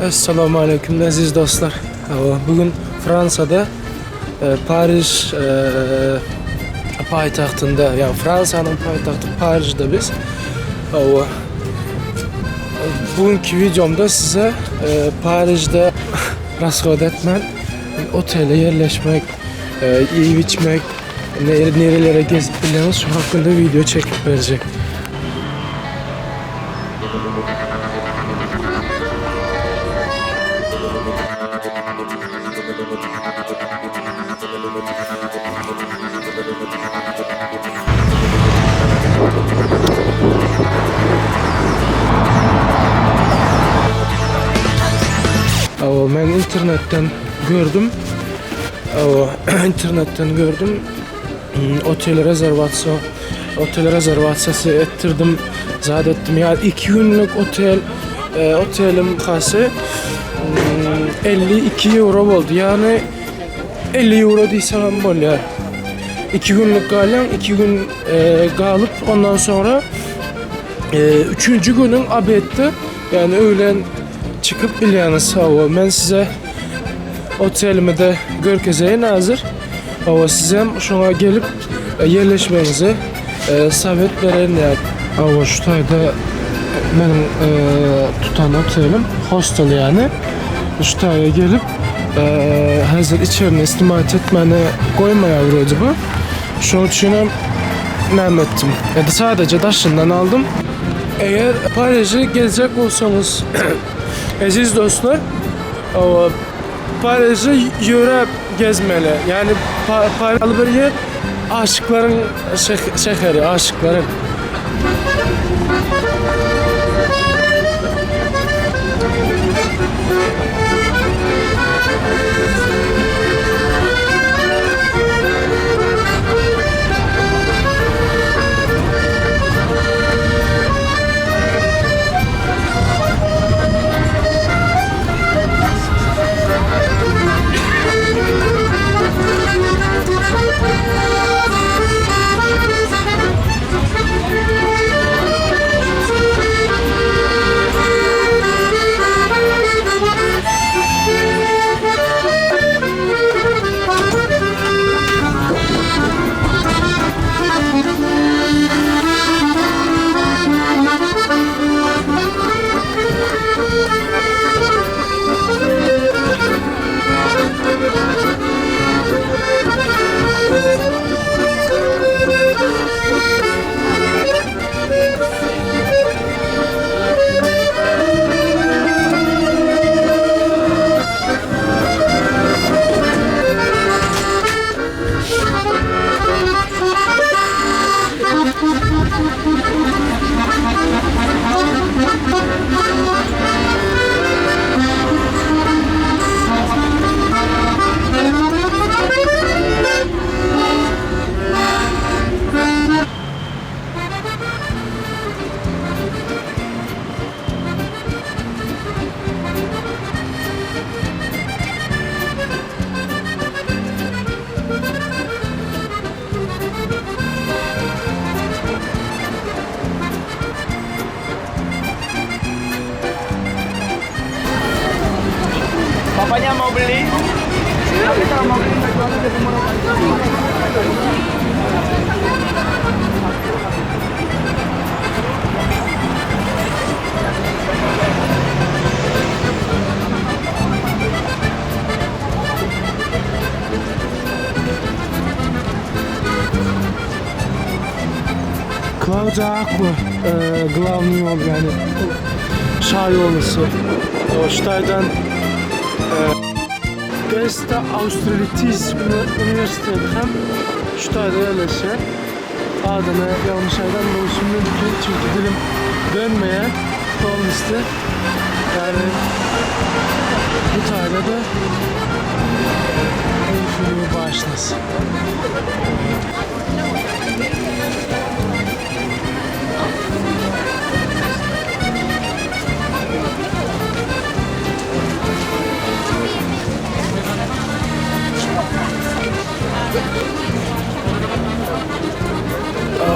Essalamu aleýkum eziz dostlar. Bu gün Fransada e, Pariž e, paýtagtynda, ýagny Fransanyň paýtagty Parižde biz. Hawa. Bugünkü wideomda size e, Parižde rashod etmän otele ýerleşmek, iýip içmek, nerelere gezip bilýäňiz şu hakynda wideo çekip berjek. Men internetden gördüm. Internetden gördüm. Otel rezerwasiýa otel rezerwasiýasy etdirdim. Zat etdim. Ýa 2 günlük otel e, otelim bahasy 52 hmm, ýewro boldy. Ýagny 50 ýewro diýsem hem bolýar. 2 günlük galýan, 2 gün e, galyp ondan sonra e, üçünji günüň obedde ýagny öýlen çykyp bilýäňiz. Hawa, men size otelimi de görkezeýin hazir. Hawa, sizem şoňa gelip e, ýerleşmegiňizi e, sowet bererin ýa. Hawa, şu taýda meniň e, tutan otelim, hostel ýagny. Şu taýa gelip, e, hazir içerini istimat etmäne goýmaýar wrode bu. Şonuň üçin hem näme etdim? Ýa-da sadece daşyndan aldym. Eger Pariže geljek bolsaňyz, eziz dostlar, hawa, Pariži ýöräp gezmeli. Ýagny Pariž bir ýer aşyklaryň şäheri, aşyklaryň. Papanya mau beli? Tapi kalau mau beli jualnya lebih murah. Claudia Aqua e, glawny ýol ýagny şa ýolusy. Şu taýdan e, Gesta Australitis uniwersiteti hem şu taýda ýerleşýär. Adyny ýalňyş aýdan bolşum mümkin çünki dilim dönmeýär polnusty. Ýagny bu taýda-da Eýfeliň başnasy.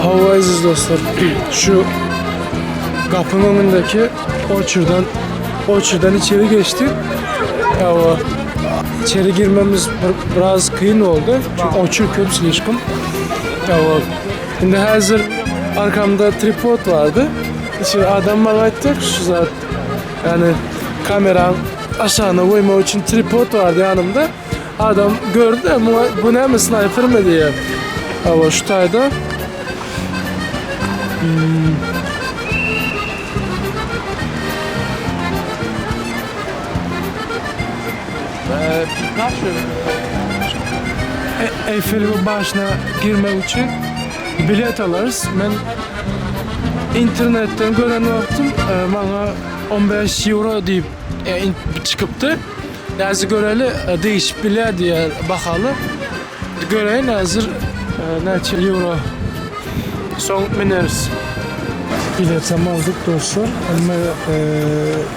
Hawa eziz dostlar, şu gapyň öňündäki oçurdan. Oçurdan içeri geçdik. Hawa, içeri girmemiz bir, biraz kyn boldy. Çünki oçur köp slişkom. Hawa, indi häzir arkamda tripod bardy. Içeri adam bar aýtdyk, şu zat. Ýani kameram aşagyna goýmak üçin tripod bardy ýanymda. Adam gördü de muňa bu näme snaýpermi diýýär. Hawa şu taýda. Hmm. Eýfel başyna girmek üçin bilet alarys. Men internetden gören wagtym e, maňa 15 euro diýip e, çykypdy. Häzir göreli e, değişip bilýär diýýär bahaly. Göreýin häzir e, näçe euro. Soň mineris. Biletem aldyk dostlar. Ama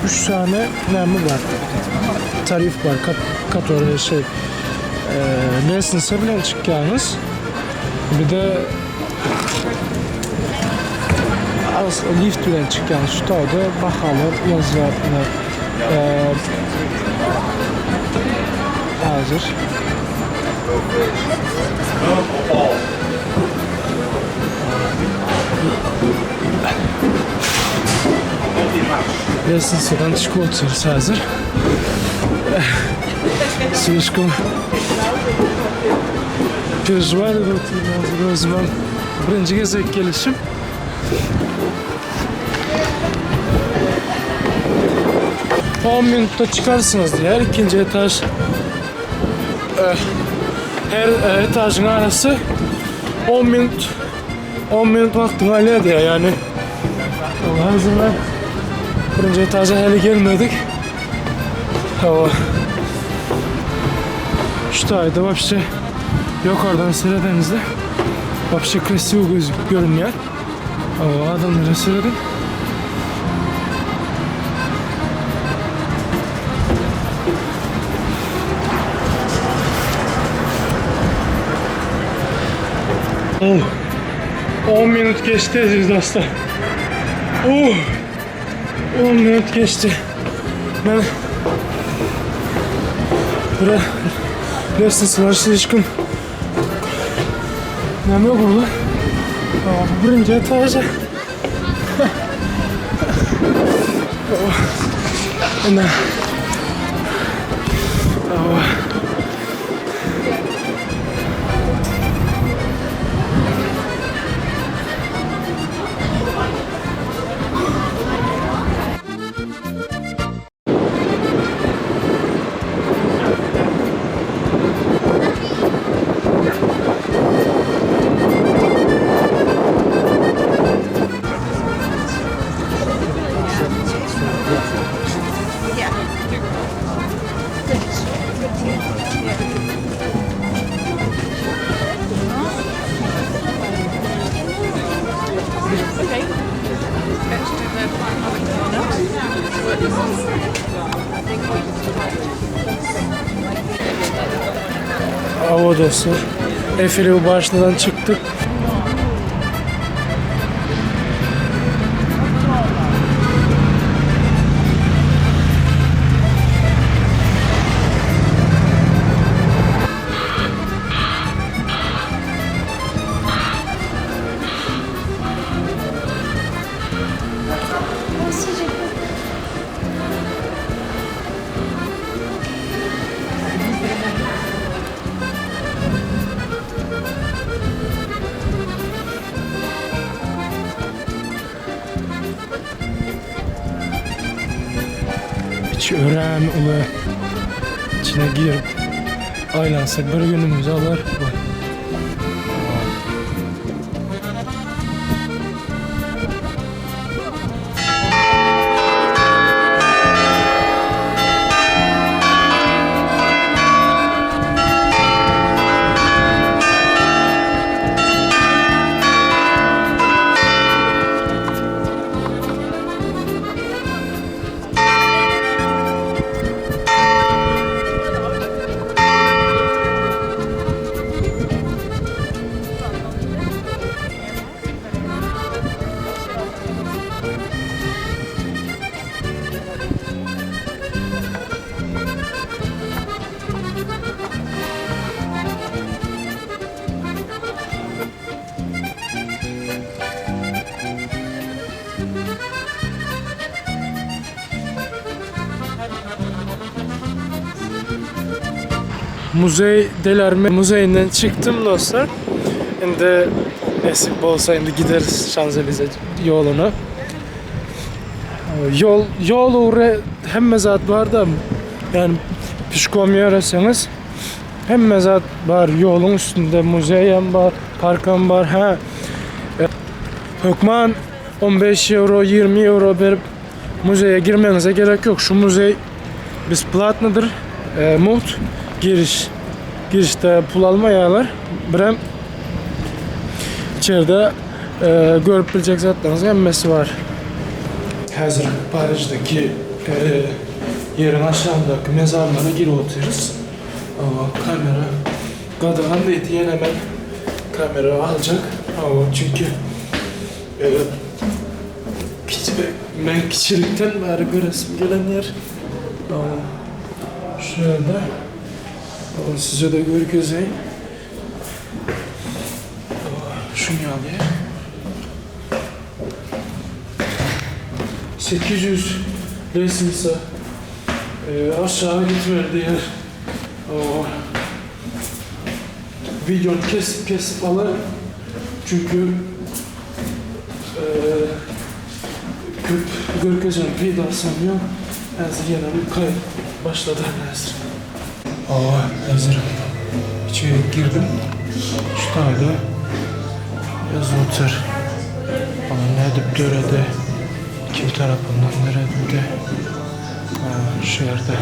3 sany näme bar? Tarif bar. Kat, kator şey. E, lestnitsa bilen çykýaňyz. Bir de az lift bilen çykýaňyz. Şu taýda bahalar ýazýar. Hazır. Lestnitsadan çykyp otyrys häzir. Slişkom perejivать edip otyryn häzir özümem. Birinji gezek gelişim. On minutda çykarsyňyz diýýär. Ikinji etaž eh, her eh, etažyň arasy 10 minut 10 minut wagtyň alýar diýýär. Ýani hazır ben birinji etaža heli gelmedik. Hawa. Şu taýda вообще ýokardan seredenizde вообще krasiwo gözük görünýär. Hawa, adamlara serediň. Oh. 10 minut geçti aziz dostlar. Oh. 10 minut geçti. Men Bura lestnitsa bar slişkom Näme gurly? Birinji etaža. Ine. Hawa dostlar, Eýfel başynadan çykdyk. Içi örän uly. İçine girip aýlansak bir günümizi alar. Muzeý Delarme muzeýinden çykdym dostlar. Indi nesip bolsa indi gideris Şanzelize ýoluna. Ýol ýol ugry hemme zat bar da yani pişkom ýöreseňiz hemme zat bar. Ýoluň üstünde muzeý hem bar, park hem bar. Ha. Hökman 15 euro, 20 euro berip muzeýe girmegiňize gerek ýok. Şu muzeý besplatnydyr. E, mugt giriş. Girişde pul almaýarlar. Birem içeride e, görüp biljek zatlaryňyzyň hemmesi bar. Häzir Pariždeki e, ýeriň aşagyndaky mezarlara girip otyrys. Hawa, kamera gadagan diýdi, ýene men kamera aljak. Hawa, çünki e, kiçi men kiçilikden bäri göresim gelen ýer. Hawa, şu ýerde. Hawa, size de görkezeýin. Hawa, şuny ýaly. 800 lestnitsa e, aşağı gitmeli diýer. Hawa. Videony kesip kesip alar. Çünki e, köp görkezen peýdasam ýok. Häzir ýene bir kaýt başlady häzir. Hawa, häzir içeri girdim. Şu taýda ýazyp otyr. Olar nädip döredi? Kim tarapyndan döredildi? Şu ýerde.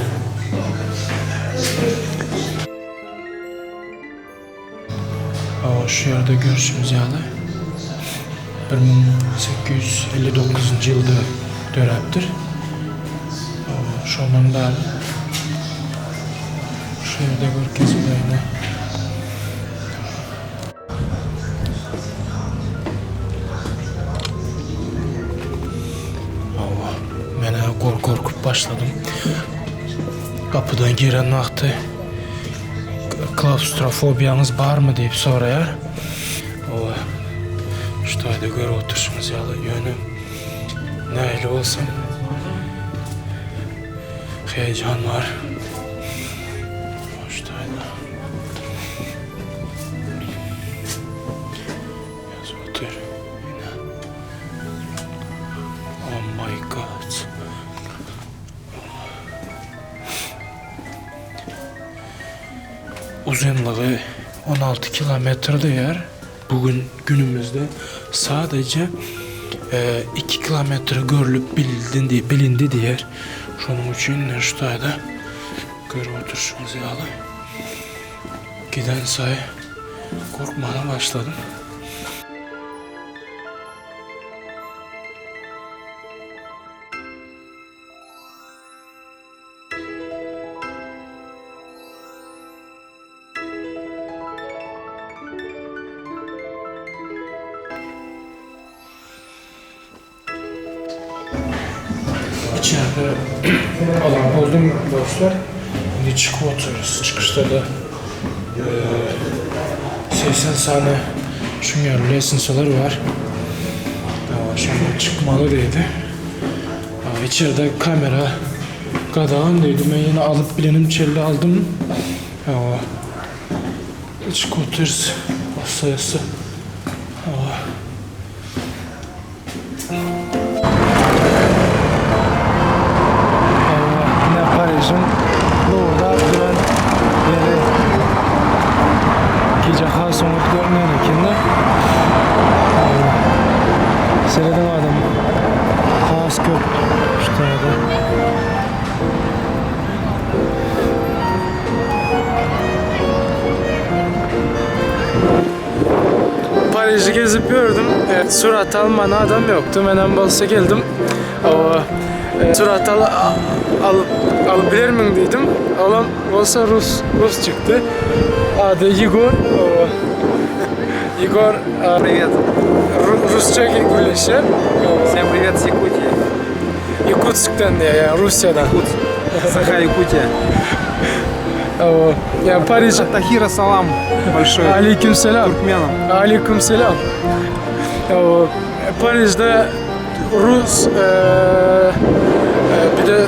Hawa, şu ýerde görşümiz ýaly 1859-njy ýylda döräpdir. Hawa, şondan bäri şu ýerde görkezilýär. Hawa, men-ä gorkup başladym. Gapydan giren wagty klaustrofobiýaňyz barmy diýip soraýar. Hawa, şu taýda görüp oturyşyňyz ýaly, ýöne nähili bolsam heýjan bar. Şu taýda. Ýazyp otyr. Ine. Oh my god. Uzynlygy 16 kilometr diýýär. Bugün günümizde sadece 2 kilometre görülüp bilindi, bilindi diýýär. Şonuň üçin şu taýda görüp oturyşyňyz ýaly giden saýy korkmana başladym. İçeride alan buldum dostlar. Indi çykyp oturarys. Çykyşda-da 80 sany şuň ýaly lestnisalar bar. Şondan çykmaly diýdi. Içeride kamera gadagan diýdi. Men ýene alyp bilenim çelli aldym. Çykyp oturarys. Assa-assa. Hawa, ine Parižiň lowurdap duran ýeri. Gije has oňat görünýän eken-de. Hawa. Serediň adam has köp şu taýda. Pariži gezip ýördüm. E, surat alman adam ýokdy. Menem bolsa geldim. O, e, surat al, alyp alyp bilermiň diýdim. Olam bolsa rus rus çykdy. Ady Igor. O, Igor e, Привет. Ru, rusça gürleşýär. Всем привет с Якутии. Yakutsk'tan diýýär, ýa Russiýadan. Саха Якутия. O, ýa Pariž. Тахира салам большой. Aleyküm selam. Туркменам. Aleyküm selam. O, Parižde Rus, e, e, bir de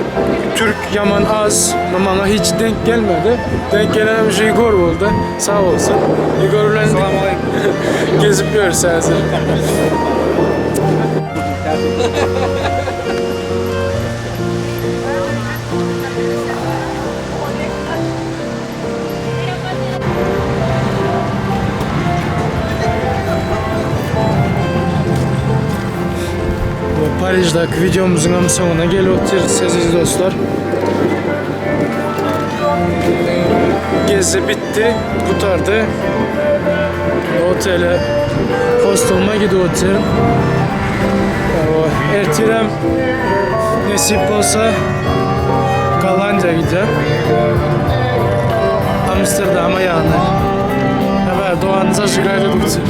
Türk. Türk ýaman az, maňa hiç denk gelmedi. Denk gelenem şu Igor boldy. Sag bolsun. Igor bilen gezip ýörüs häzir. Bu Parijdäki wideomyzyň hem soňuna gelip otyrys eziz dostlar. Gezi bitdi, gutardy. Otele, hostelime gidip otyryn. Ertirem nesip bolsa Gollandiýa gidýän. Amsterdama ýagny. Haber doganyňyz aşyk aýdadypdy.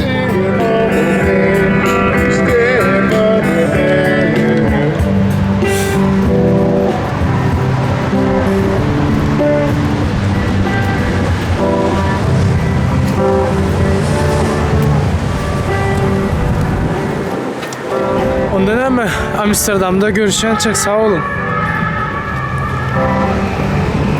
Onda näme, Amsterdamda görüşýänçäk sag boluň.